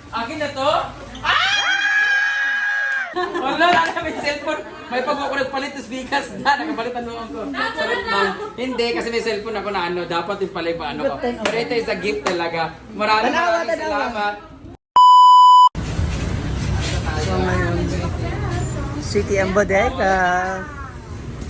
Akin na to? Ah! Wala, wala na may cellphone. May pag ako nagpalit ng speakers na, nakapalitan mo ako. Sarap man. Hindi, kasi may cellphone ako na ano, dapat yung pala yung ano ko. Pero ito is a gift talaga. Maraming Tanawa, maraming tanawa. salamat. So ngayon, City and Bodega.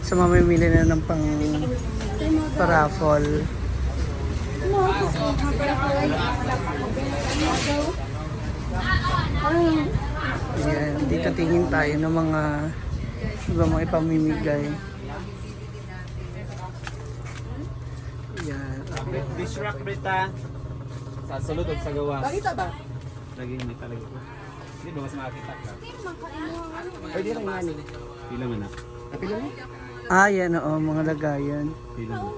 So mamimili na ng pang paraffle. Ayan, dito tingin tayo ng mga iba mga ipamimigay. Ayan. This rock, Brita. Sa sulod o sa gawas. Pakita ba? Lagi hindi talaga. Hindi ba mas makakita ka? Pwede lang yan. Pila man na. Ah, yan oo, mga lagayan. Pila man.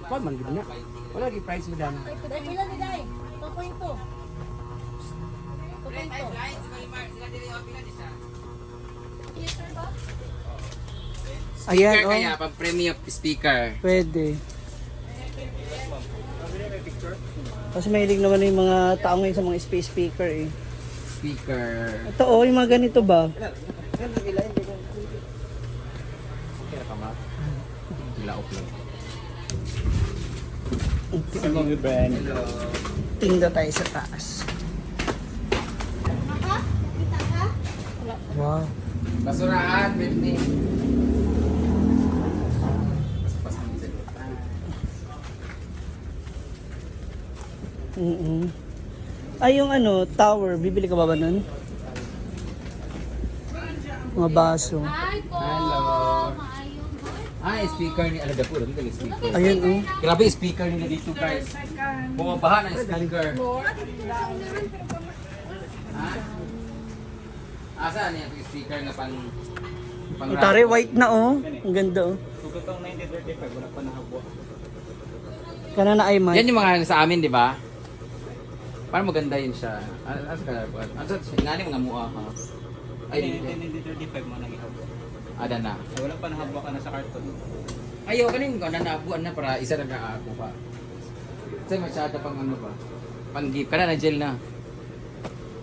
Kuan man gid na. Wala gi price madam. Dai, pila ni Dai? 2.2. 2.2. Ayan, Speaker oh. kaya, pang premium speaker. Pwede. Kasi mahilig naman yung mga tao ngayon sa mga space speaker eh. Speaker. Ito oh, yung mga ganito ba? Kaya ka ma? Laok lang. Brand. Tingnan tayo sa taas. Maka? Kita ka? Wow. Basurahan, Britney. Mm. Ay, yung ano, tower, bibili ka ba ba nun? Mga baso. Hi po. Hello. Maayong Ah, speaker ni Alada po. Dito yung speaker. Ayun oh. Grabe yung speaker nila dito, guys. Bumabaha ng speaker. Ha? Asa ano yung speaker na pang pang Ang tare, white na oh. Ang ganda oh. Kung 1935, wala pa nahabwa. Kana na ay Yan mic. yung mga sa amin, di ba? Parang maganda yun siya. Asa ka? Asa nani mga mua ha? Ay, hindi. 1935 mo nagihabwa. Ada na. Ay, wala pa nahabwa ka na sa karton. Ayaw kanin ko na naabuan na para isa na ka ako pa. Kasi masyado pang ano pa. Pang gift kana na gel na.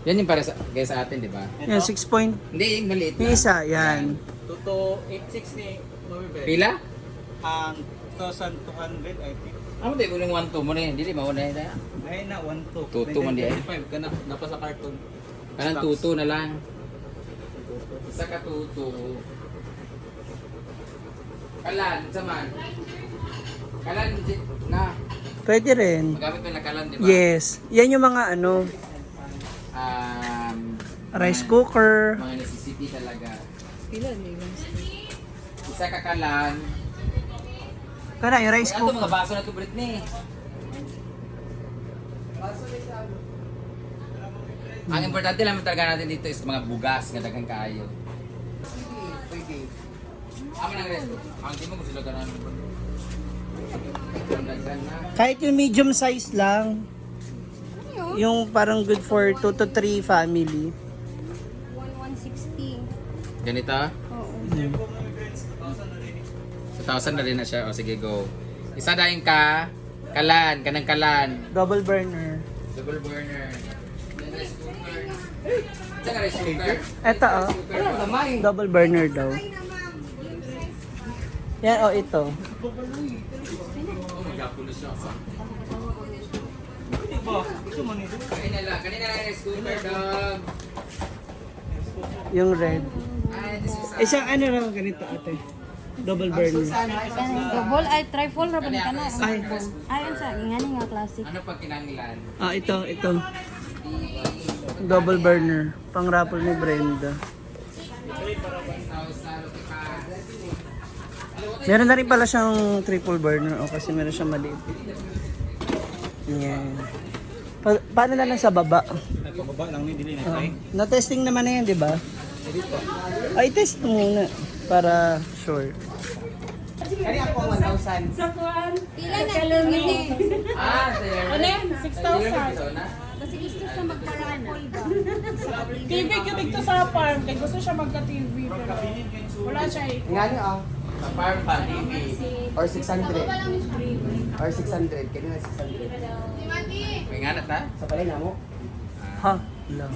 Yan yung para sa kaya sa atin, di ba? Yan, 6 point. Hindi, yung maliit Yung na. isa, yan. 2286 ni Mami Bell. Pila? Ang 2,200, I think. Ano ba yung 1 2 mo na yun? Dili mauna yun. Ay na, 1,2. 2,2 man di ay. 1935 ka na, napa sa karton. Kanang 2 2 na lang. Isa ka 2 2. Kalan, sa man. Kalan na. Pwede rin. Magamit mo na kalan, di ba? Yes. Yan yung mga ano, rice cooker. Mga necessity talaga. Isa ka kalan. Kana yung rice Ay, ato cooker. mga baso na to, Britney. Ang importante lang talaga natin dito is mga bugas nga daghan kaayo. Pwede. Amo nang resto. Ang di mo kung sila ganan. Ang daghan na. Kahit yung medium size lang. Yung parang good for 2 to 3 family. 1160. Ganito? Oo. Sa 1,000 na rin na siya. O sige, go. Isa dahin ka. Kalan, kanang kalan. Double burner. Double burner. Then rice cooker. Isa ka rice cooker. Ito oh. Double burner daw. Yan oh ito. Oh, magkapulo siya. Ba, gusto mo nito? Kanina lang. Kanina lang rice cooker, dog. Yung red. Ay, this is Isang ano lang ganito ate. Double burner. Double ay trifle ra ba ni kana? Ay. Ayon sa ingani nga classic. Ano pag kinanglan? Ah, ito, ito. Double burner. Pang raffle ni Brenda. Meron na rin pala siyang triple burner o kasi meron siyang maliit. Yan. Paano na lang sa baba? Ay, pababa lang ni, dili na Oo. try. Na-testing naman na yan, di ba? Ay, test muna para sure. Pila na ni? Ah, there. Ano? 6,000. Kasi gusto siya magpa-raffle ba? TV gyud dito sa farm kay gusto siya magka-TV pero wala siya eh. Nga ah. Sa farm pa, TV. Or 600. Or 600. Kaya na 600. May nganat na? Sa palay na mo. Ha? Lang.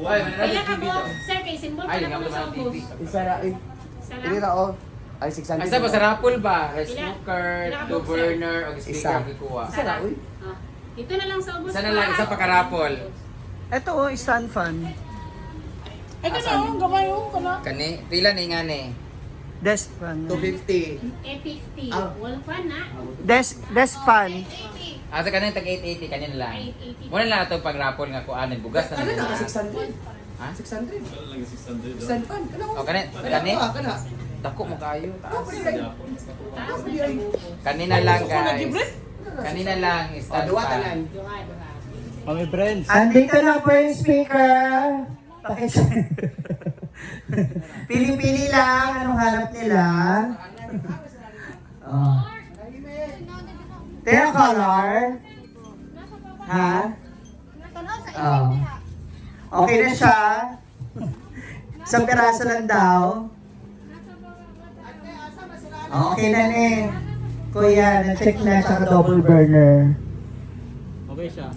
Uy, may Pila ka TV mo, daw. sir, kay symbol Ay, pa nga na mo mo sa naman ang TV. ubos. Isa ra eh. Ini ra oh. Ay, 600. Ay, sa ba sa raffle ba? Rice Pila? cooker, Pila ka two box, sir? burner, o speaker Isa. ang gikuha. Isa ra uy. Ah, Ito na lang sa ubos. Isa na lang, isa pa ka-raffle. Ito oh, stand fan. Ay, kana oh, gamay oh, kana. Kani, pila ni nga ni? Desk fan. 250. 850. Ah. Wala pa na. Desk fan. Ah, sa kanin tag 880 kanin lang. 880. Muna lang ato pag raffle nga kuan bugas na Ano nila. na ka 600? Ha? 600. Wala lang yung 600. Stand fan. Kana ko. O kanin, kani. Kana kana. Dako mo kayo. Taas. Taas. Kanina lang, guys. Kanina lang Oh, stand duwa fan. tanan. Duha, duha. Kami friends. Andito na po yung speaker. Pili-pili lang anong hanap nila. Oh. Pero color? Ha? Oh. Okay na siya. Isang piraso lang daw. Okay na ni. Kuya, na-check na siya double burner. Okay siya.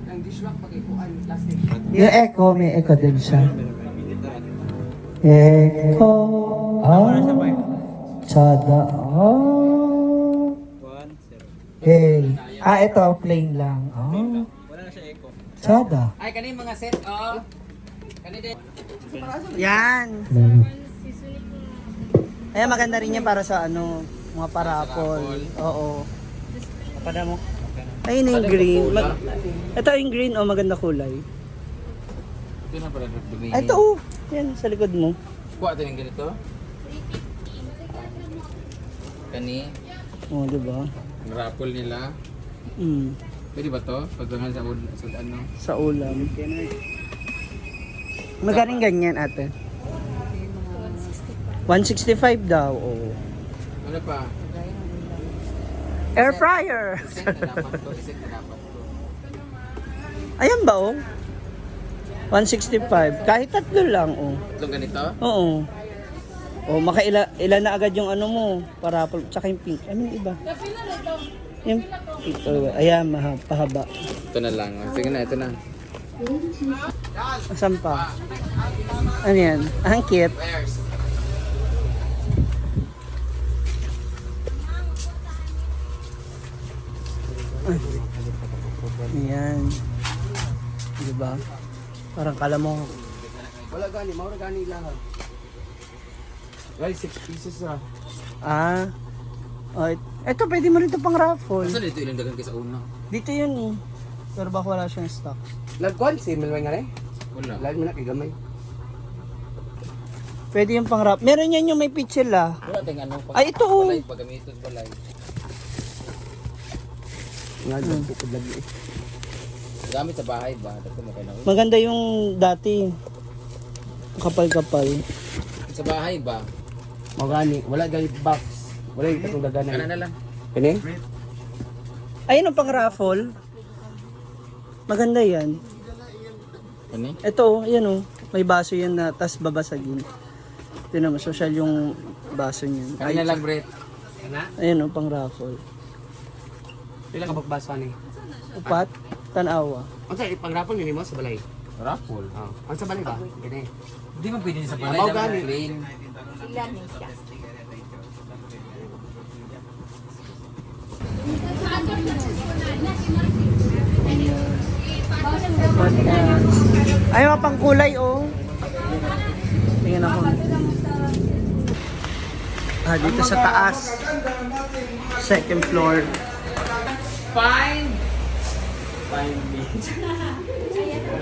Ang dishwak pagikuan plastic. Yung echo, may echo din siya. Echo. Ah. Tsada. Ah. 1, 0. Hey. Ah, ito, plain lang. Ah. Wala na siya echo. Tsada. Ay, kani mga set, oh. Kani din. Yan. Ayan, maganda rin yan para sa ano, mga parapol. Oo. Kapada mo. Ayun yung green. Ito yung green, oh, maganda kulay. Ito na pala dumi. Ay, ito oh. Yan, sa likod mo. Kuha ito yung ganito. Kani, Oh, di ba? ang raffle nila. Pwede ba to? Pagdangan sa sa ano? Sa ulam. Magaling ganyan, ate. 165 daw, oh. Ano pa? Air fryer. Iset na dapat to. Iset na dapat to. Ayan ba, oh? 165. Kahit tatlo lang, oh. Tatlong ganito? Oo. Oh, makaila ilan na agad yung ano mo, parapol, tsaka yung pink. I mean, iba. Yung pink, oh, ayan, pahaba. Ito na lang. Sige na, ito na. Asan pa? Ano yan? Ah, ang cute. Where's? Ayan. Diba? Parang kala mo, Wala gani, mao ra gani lahat. Guys, 6 pieces ah. ah, oh, ito pwede mo rin ito pang raffle. Saan dito ilang dagan kaysa una? Dito yun eh. Pero baka wala siyang stock. Lagkuan si Melway nga eh. Wala. Lagi mo na kay gamay. Pwede yung pang raffle. Meron yan yung may pitchel ah. Wala tayong ano. Pag, Ay, ito, oh. Balay, paggamitos balay. Nga bukod lagi. eh. Gamit sa bahay ba? Dako mo kayo na. Maganda yung dati. Kapal-kapal. Sa bahay ba? Mao gani, wala gani box. Wala yung katong Kana daganan. na lang. Kani? Ayun ang pang raffle. Maganda yan. Kani? Ito oh, ayan oh. May baso yan na tas babasagin. Ito naman, social yung baso niyan. Kani na lang, Brett. Ayan oh, pang raffle. Pila ka bagbasa ni? Upat, tanawa. Unsa ipangrapol ni mo sa balay? Raffle. Oh, unsa balay ba? Gani. Hindi man pwede sa balay. Amaw Dapat gani. plain. What else? Ay, mga pangkulay, oh. Tingnan ako. Ah, dito sa taas. Second floor. Find! Find me.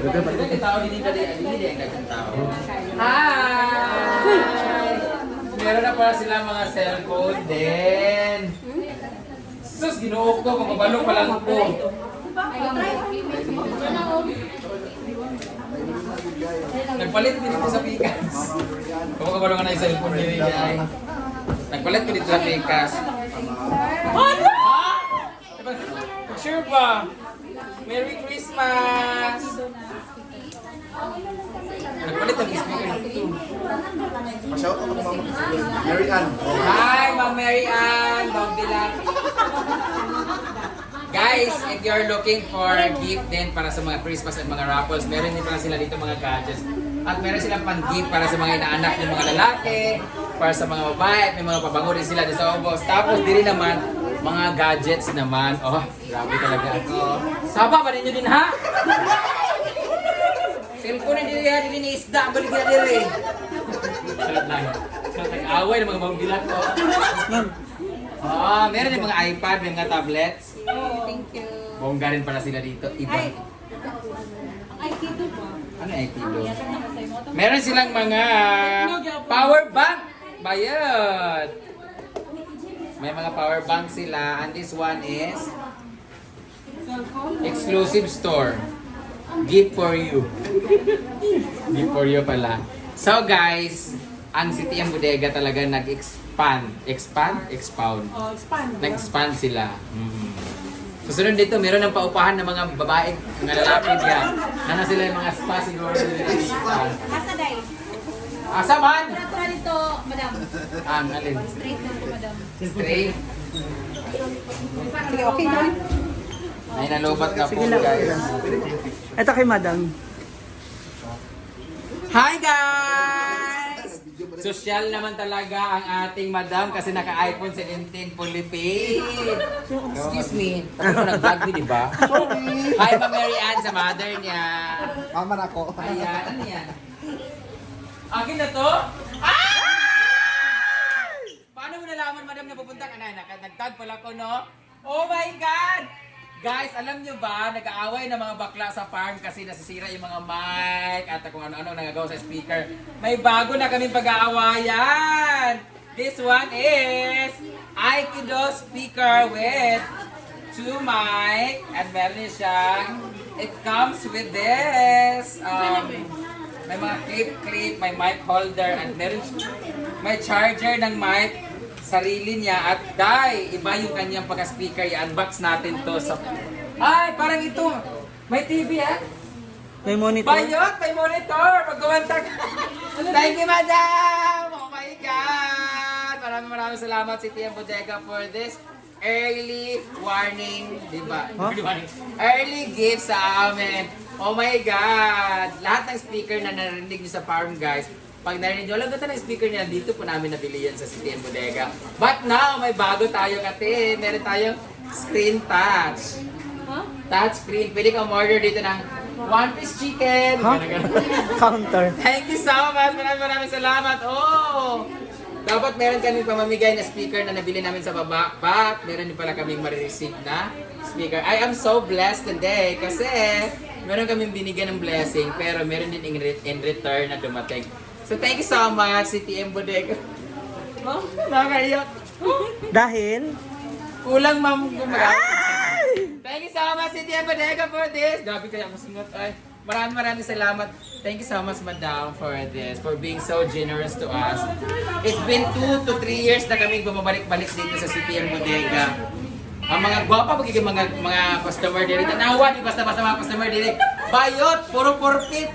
Daghan tao dili ka dili dili ang daghang tao. Hi! Meron na pala sila mga cellphone din. Sus, Ginoo ko, makabalo pa lang ko. Nagpalit din dito sa Pikas. Kung nga na yung cellphone din ay. Nagpalit ko dito sa Pikas. Hala! Sure ba? Merry Christmas! Nagpalit Palit ang speaker dito. Pa-shout out ako, Ma'am Mary Ann. Hi, Ma'am Mary Ann, Ma'am Bilang. Guys, if you're looking for a gift din para sa mga Christmas at mga raffles, meron din pala sila dito mga gadgets. At meron silang pang-gift para sa mga inaanak ng mga lalaki, para sa mga babae, at may mga pabango rin sila dito sa ubos. Tapos diri naman, mga gadgets naman. Oh, grabe talaga ako. Saba pa ninyo din ha? Cellphone na diri ha, dili ni isda, balik na diri. Charot lang. Charot lang. Away ng mga mambilat ko. Ah, meron din mga iPad, may mga tablets. Thank you. Bongga rin pala sila dito. Iba. Ay, ang Aikido ba? Ano Aikido? Meron silang mga power bank. Bayad. May mga power bank sila. And this one is exclusive store. Gift for you. Gift for you pala. So guys, ang City ang Bodega talaga nag-expand. Expand? Expound. Oh, expand. Nag-expand sila. Susunod dito, meron ng paupahan ng mga babae, mga lalaki diyan. Nana sila yung mga spa siguro. Asa day? Asa man? Tura dito, madam. Ang alin? Straight lang po, madam. Straight. Sige, okay na. Ay, nalubat na po, Sige lang, okay guys. lang. Ito kay madam. Hi, guys! Social naman talaga ang ating madam kasi naka-iPhone 17 fully paid. Excuse me. Tapos mo nag-vlog din, di ba? Sorry. Hi, Ma'am Mary Ann sa mother niya. Mama na ako. Ayan, ano yan? Akin na to? Ah! Paano mo nalaman, madam, na pupunta ka na? Nagtag pala ko, no? Oh my God! Guys, alam nyo ba, nag-aaway ng mga bakla sa farm kasi nasisira yung mga mic at kung ano-ano nagagawa sa speaker. May bago na kaming pag-aawayan! This one is Aikido speaker with two mic at meron siyang it comes with this may mga clip-clip, may mic holder at meron may charger ng mic sarili niya at dai iba yung kanyang pagka-speaker. I-unbox natin to sa ay parang ito may TV ah. May monitor. Bayot, may monitor! Pagkumanta ka. Thank you, madam! Oh my God! Maraming maraming salamat si TM Bodega for this early warning, di ba? Huh? Early warning. Early gift sa amin. Oh my God! Lahat ng speaker na narinig niyo sa farm, guys, pag narinig niyo, alam ganda ng speaker niya, dito po namin nabili yan sa CTM Bodega. But now, may bago tayo kate. Meron tayong screen touch. Touch screen. Pwede kang order dito ng one piece chicken. Huh? Ganun, ganun. Counter. Thank you so much. Maraming maraming salamat. Oh! Dapat meron kami pamamigay na speaker na nabili namin sa baba. But meron din pala kaming marireceive na speaker. I am so blessed today kasi meron kaming binigyan ng blessing pero meron din in return na dumating. So thank you so much, si TM Bodega. Oh, nakakaiyak. Dahil, Kulang ma'am gumagamit. Thank you so much, City Bodega, for this. Grabe kaya ako sunod. Ay, maraming maraming salamat. Thank you so much, madam, for this. For being so generous to us. It's been 2 to 3 years na kami bumabalik-balik dito sa CTM Bodega. Ang mga gwapa magiging mga customer dito. Tanawa, di basta-basta mga customer dito. Bayot, puro forfeit.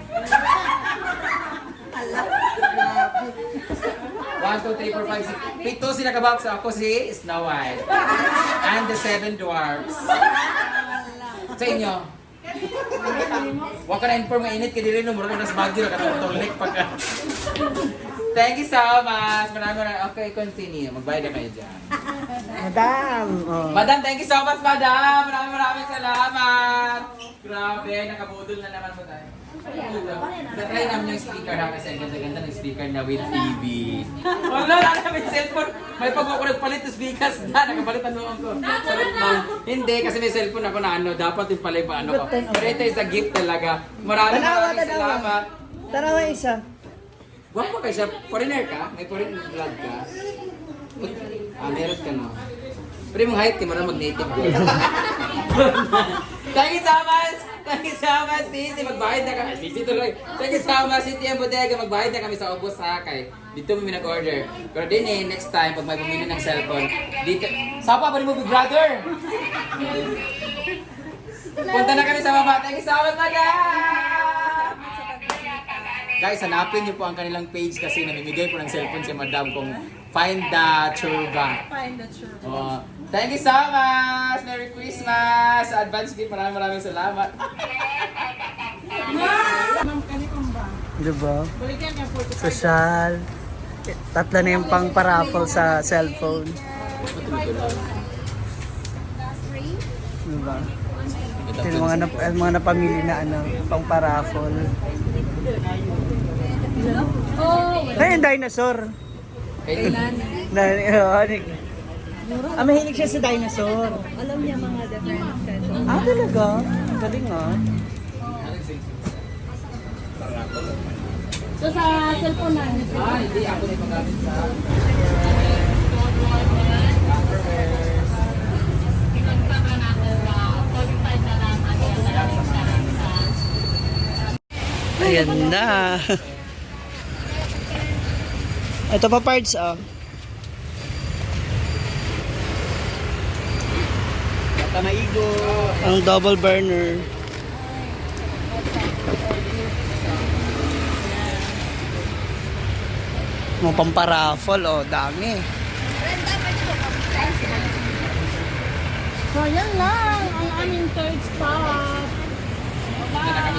1, 2, 3, 4, 5, 6. Pito sila kabab. So ako si Snow White. And the Seven Dwarfs. Sa inyo. Huwag ka na inform mainit kay dili no murag nas Baguio ka tulik pagka. Thank you so much. Maraming maraming. Okay, continue. Magbayad na kayo dyan. madam. Oh. Madam, thank you so much, madam. Maraming maraming salamat. Grabe, nakabudol na naman po tayo. Natry namin yung speaker ha kasi ang ganda-ganda ng speaker na with TV. Wala, wala na may cellphone. May pag ako nagpalit ng speakers na, nakapalit ang noon ko. Charot lang. Hindi, kasi may cellphone ako na ano, dapat yung pala yung ano ko. Pero ito is a gift talaga. Maraming Tanawa, maraming tanawa. salamat. Tanawa yung isa. Gwapo kayo siya. Foreigner ka? May foreign blood ka? Ah, meron ka no. Pero yung height, di mo na mag-native girl. Thank you so much! Thank you so much, Sisi! Magbayad na kami. Sisi tuloy. Thank you so much, City and Bodega. Magbayad na kami sa Ubos Sakay. Dito mo nag-order. Pero din eh, next time, pag may bumili ng cellphone, dito... Sapa pa rin mo, Big Brother! Punta na kami sa baba. Thank you so much, madam! Guys, hanapin niyo po ang kanilang page kasi namimigay po ng cellphone si Madam kung find the churba. Find the truth. Oh, thank you so much! Merry Christmas! Advance gift, maraming maraming salamat. Ma'am, kanikong ba? Diba? Balikan niya po. Social. Tatlo na yung pang paraffle sa cellphone. Diba? Ito yung mga, mga napamili na ano, pang paraffle. Oh, Ay, yung dinosaur. Kailan? Na, mahilig siya sa dinosaur. Alam niya mga different kinds of Ah, talaga? Galing ah. So sa cellphone na. Ah, hindi ako na ipagamit sa... Ayan na. Ito pa parts ah. Tamaigo. Ang double burner. Mga pamparaffle, oh, dami. So yan lang ang aming third spot. Bye!